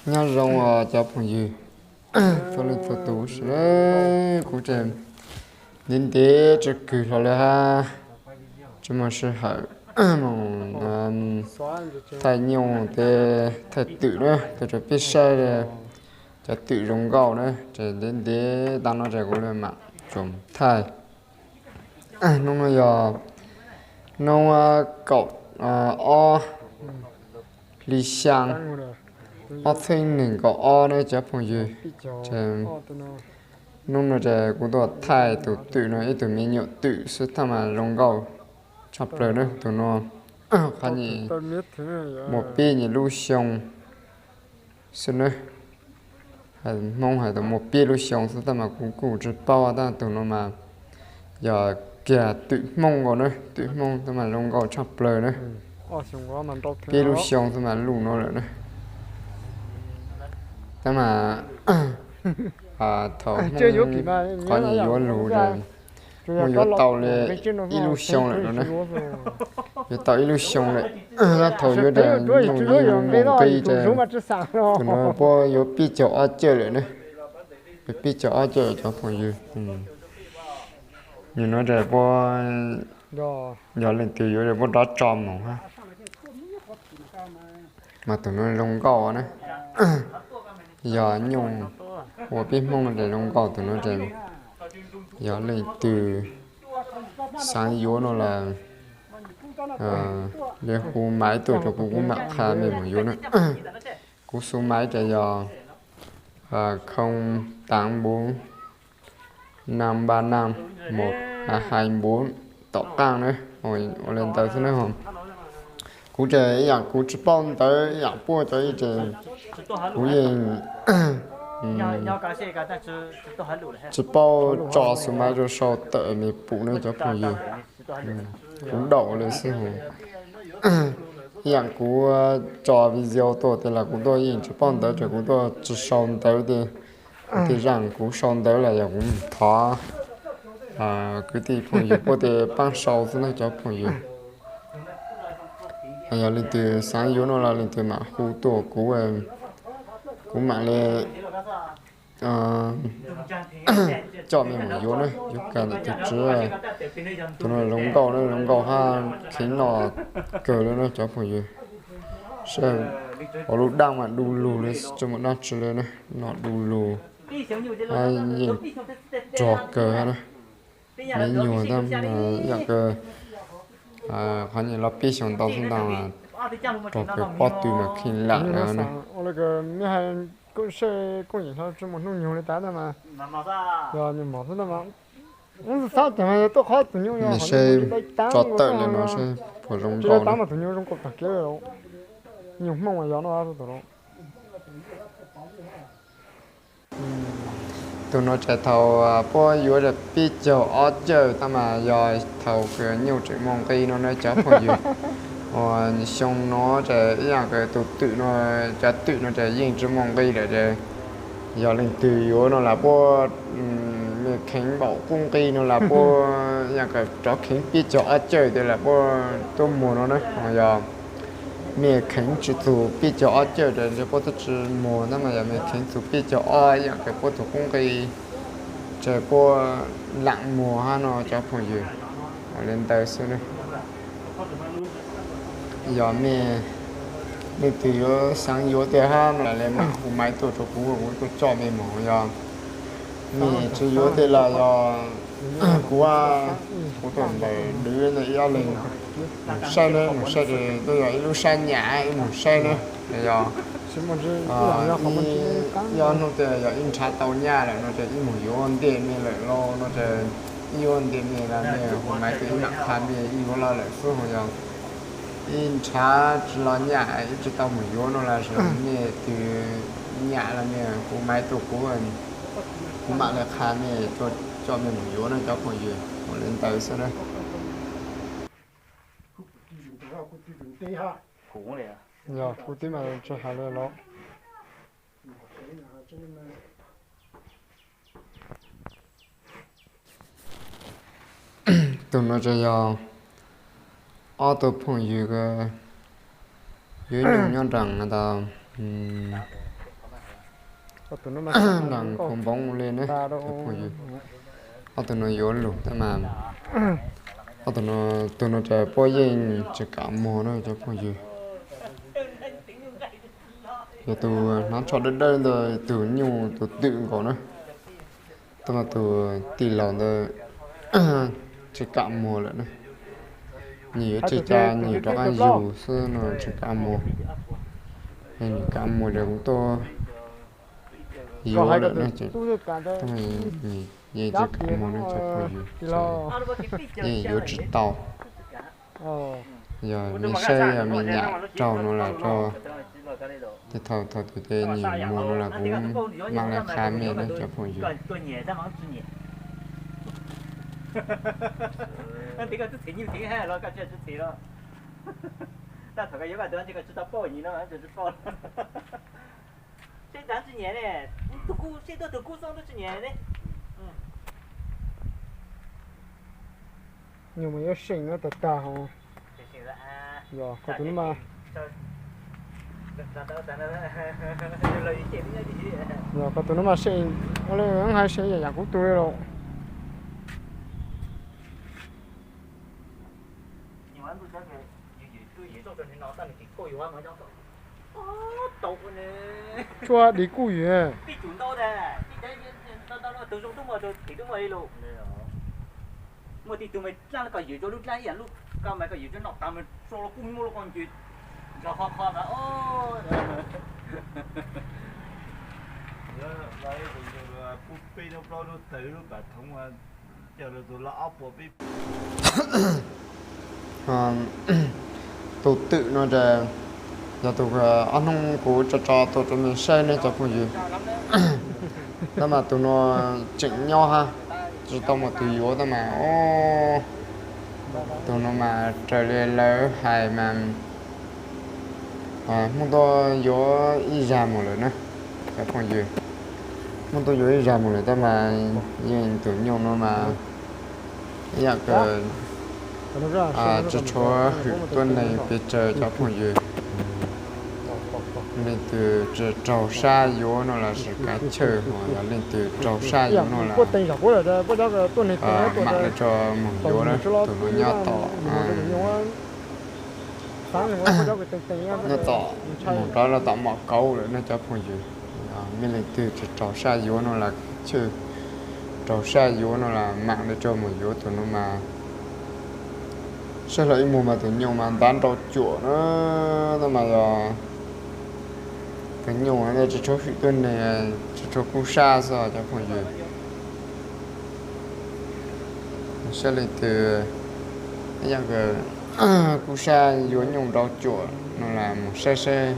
Nyob zoo os cov phooj ywg, txhua leej txhua tus sawv daws, kuv tseem ntev ntev tsis kwv hlo lawm hab, tsis muaj sij hawm mus thaij nyuj thiab thaij twm na, tuaj rau peb saib cov twm zoo nkauj na, ces ntev ntev tag no ces kuv mam tsuas thaij. Hnub no yog hnub kaum ob hli xyaa ob txhiab nees nkaum ob na cov phooj ywg. Hnub no ces kuv tuaj thaij tus twm no, ib tug me nyuam twm xwb tab mas zoo nkauj tshaj plaws na. Tus no qhov nyuam muaj peb nyuam lub xyoo xwb na. Hmoob hais tias muaj peb lub xyoo xwb tab mas kuv kuj tsis paub tab tus no mas yog kiag twm Hmoob nkaus na, twm Hmoob tab mas zoo nkauj tshaj plaws na. Peb lub xyoo xwb mas luj no lawm na. Tab mas thaum Hmoob qhov nyuam yuav lug ces muaj yuav tau li ib lub xyoo lawm no na. Yuav tau ib lub xyoo lawm, tab thaum yuav tas nqi ces tus no puab yuav peb caug ob cawj lawm na. Yuav peb caug ob cawj cov phooj ywg. Nim no ces puab yog leej twg yuav ces puab rov tso mus hab. Mas tus no zoo nkauj na, yog nyuj ua peb Hmoob no ces zoo nkauj tus no ces yog leej twg xaav yuav no las li hu maiv tuaj rau kuv, kuv mam qha mej mus yuav na. Kuv xu maiv ces yog không tám bốn năm ba năm một hai bốn tom qaab na, ua li ntawd xwb na. Kuv ces ib yaam kuv tsis paub ntawv ib yaam puab cov ib ces kuv yeej tsis paub tso xu maiv rau sau tawm mej pum na cov phooj ywg. Kuv daum li xwb. Ib yaam kuv tso video tuaj tej los kuv tuaj yeej tsis paub ntawv ces kuv tuaj tsis sau ntawv tej. Tej zaaj kuv sau ntawv los yog kuv thov kwv tij phooj ywg puab tej paab sau xwb na cov phooj ywg. Yog leej twg xaav yuav no los leej twg mam hu tuaj kuv, kuv mam li coj mej mus yuav na, yuav kag ntawm tus tswv. Tus no zoo nkauj na, zoo nkauj hab kheev noj kawg li na cov phooj ywg. Saib, ua lub daab mas du lug li tsis muaj dab tsi li na, noj du lug, yeej rog kawg hab na. Me nyuam tab mas yam kawg qhov nyuam los peb xyoos ntau xwb ntag, rog kawg pob tw mas kheej lam lawm na. Mej saib tso tawm li no saib puas zoo nkauj na. Tus no ces thaum puab yuav tas peb caug ob cawj tab mas yog thaum kws nyuj tseem muaj nqi no na cov phooj ywg. Uas xyoo no ces ib yaam kws tus twm no, cov twm no ces yeej tsis muaj nqi lawm ces yog leej twg yuav no las puab, mej kheev npaum qub nqi no las puab, ib yaam kws rov kheev peb caug ob cawj tej las puab tuab muag no na. Yog mej kheev tsis txug peb caug ob cawj ces ntshe puab tuab tsis muag tab mas yog mej kheev txug peb caug ob ib yaam kws puab tug qub nqi ces puab lam muag hab no cov phooj ywg. Ua li ntawd xwb na. Yog mej leej twg yuav xaav yuav tej hab no las hu maiv tuaj rau kuv, kuv tuaj coj mej mus. Yog mej tsis yuav tej los yog kuv, kuv tuaj ntaus dwb ib ob leeg mus saib na, mus saib ces tuaj yog ib lub sab nyam ib mus saib na. Yog ib ob hnub twg yog ib nrhav tau nyaj lawm no ces ib mus yuav ntej mej lawm los no ces ib yuav ntej mej los mej hu maiv tuaj ib mam qha mej ib yuav los lawm xwb. Ho yog ib nrhav tsis los nyaj ib tsis tau mus yuav no las mej twg nyam los mej hu maiv tuaj kuv, kuv mam li qha mej tuaj coj mej mus yuav na cov phooj ywg. Ua li ntawd xwb na. Yog kuv twb mas tsis hais li los. Tus no ces yog ob tug phooj ywg yuav nyuj nyob nraam tau Nag kho npoob li na cov phooj ywg. Ob tug no yuav lug tab mas ob tug no, tus no cas pob yeej tsis kam muag na cov phooj ywg. Yog tus hnav tsho dawb dawb ntawd tus nyuj tus twm nkaus na. Tab mas tus tij laug ntawd tsis kam muag lawm na. Nws yuav tsis, cas nws rov qab yug xwb no tsis kam muag. Nws kam muag ces kuv tuaj yuav lawm na. Yeej tsis kam muag na cov phooj ywg, yeej yuav tsis tau. Yog me saib me nyam raug no los rau tej thaum thaum twg ces nws muag no los kuv mam li qha mej na cov phooj ywg. Nyuj mas yuav seem no tag tag hos. Yog qhov tus no mas, yog qhov tus no mas seem ua li hais seem yam yam kuv tug li los. Tshuav di kuj ywg. Muaj tib tug mas dlaab koj ywm rua lub dlaab ib yam lub koj mas koj ywm rua noj taag mas sua los kuj muaj lub qhov ncws nrog qhov qhov mas. Pub peb lub plaub lub tawg lub pas thoov, coj lug tus loj ob puas peb. Tus twm no ces yog tus ob hnub kuv tso tso tuaj rau mej saib ne cov phooj ywg. Tab mas tus no tseem nyob hab, tsis tau muaj tus yuav tab mas. Tus no mas raws li lawv hais mas hmuj tuaj yuav ib zag mus lawm na cov phooj ywg. Hmuj tuaj yuav ib zag mus lawm tab mas yeej tus nyuj no mas ib yam kws tsis tshua hwm tuab neeg pes tsawg cov phooj ywg. Leej twg tsis raug sab yuav no los sis kav chawj, hos yog leej twg raug sab yuav no los mam li tso mus yuav na. Tus no nyob tom, nyob tom mus rov los tom mom kauv lawm na cov phooj ywg. Mej leej twg tsis raug sab yuav no los kav chawj, raug sab yuav no los mam li tso mus yuav tus no mas. Saib hlo ib muag mas tus nyuj mas ntab nrau cuam na, tab mas yog tus nyuj tsis tshua hwm tuab neeg, tsis tshua kub sab xwb cov phooj ywg. Saib leej twg ib yam kws kub sab yuav nyuj nrau cuam no los mus saib saib